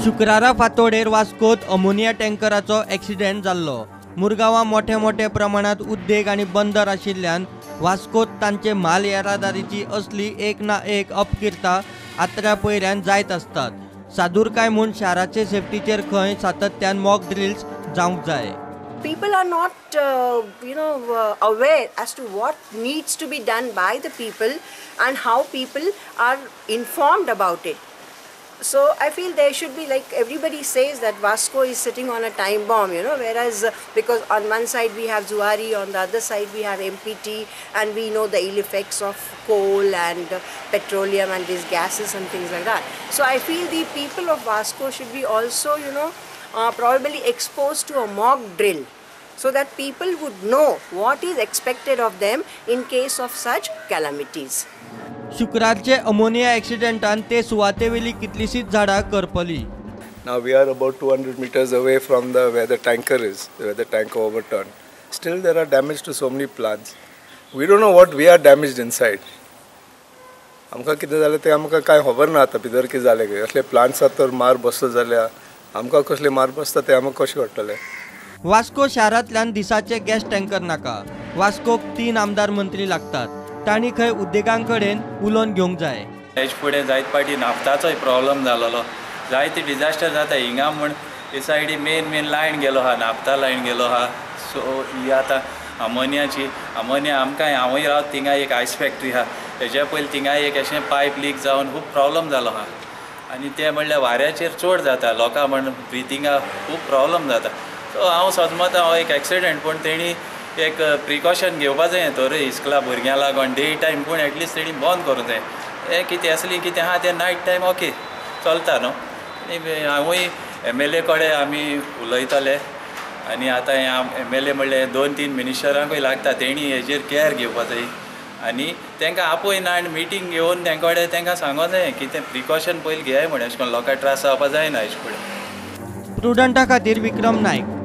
शुक्रारा फातोडेर वास्कोत ammonia टँकराचो accident जाल्लो. मुरगांवां मोठे मोठे प्रमाणात उद्देग आनी बंदर आशिल्ल्यान वास्कोत तांचे म्हाल येरादारीची असली एक ना एक अपकिर्ता आत्र्या पयऱ्यान जायत आसतात. सादूरकाय म्हूण शाराचे सेफ्टीचेर खंय सातत्यान मॉक ड्रिल्स जावंक जाय. People are not, aware as to what needs to be done by the people and how people are informed about it. So I feel there should be, like everybody says that Vasco is sitting on a time bomb, you know, whereas because on one side we have Zuari, on the other side we have MPT, and we know the ill effects of coal and petroleum and these gases and things like that. So I feel the people of Vasco should be also, you know, probably exposed to a mock drill so that people would know what is expected of them in case of such calamities. शुक्रारचे ammonia एक्सिडेंटान ते सुवातेवेली कितलीशीच झाडां करपली. Now we are about 200 meters away from the where the tanker is, where the tanker overturned. Still there are damage to so many plants. We don't know what we are damaged inside. आमकां कितें जालें तें आमकां कांय खबर ना आतां भितर कितें जालें काय. असले प्लांट्साक तर मार बसलो जाल्यार आमकां कसले मार बसता ते आमकां कशें कळटलें. वास्को शारांतल्यान दिसाचे गॅस टँकर नाका. वास्कोक 3 आमदार मंत्री लागतात. तांणी खंय उद्देगां कडेन उलोवन घेवंक जाय. हेज फुडें जायत पाटी नाफ्ताचोय प्रॉब्लम जालोलो, जायते डिजास्टर जाता हिंगा म्हूण हे सायडी मेन मेन लायन गेलो आहा, नाफ्ता लायन गेलो आहा. सो ही आतां अमोनियाची, अमोनिया आमकां हांवूय रावत थिंगा एक आयस फॅक्ट्री आहा, हेज्या पयलीं थिंगा एक अशें पायप लीक जावन खूब प्रॉब्लम जालो आहा. आनी तें म्हणल्यार वाऱ्याचेर चड जाता, लोकां म्हण ब्रिथिंगा खूब प्रॉब्लम जाता. सो हांव सजमता हो एक एक्सिडेंट, पूण तेणी एक प्रिकॉशन घेवपा जाय तर इस्कुला भुरग्यां लागून डे टायम पूण एटलिस्ट तेणी बंद करूंक जाय. हें कितें असली कितें आहा तें नायट टायम ओके चलता न्हू. आनी हांवूय MLA कडेन आमी उलयतले आनी आतां हें MLA म्हणल्यार 2-3 मिनिस्टरांकूय लागता, तेणी हेजेर कॅर घेवपा जाय आनी तांकां आपय ना आनी मिटींग घेवन तेंक कडेन तांकां सांगो जाय कितें प्रिकॉशन पयलीं घेयाय म्हण, अशें करून लोकांक त्रास जावपा जायना हेजे फुडें. प्रुडंटा खातीर विक्रम नायक.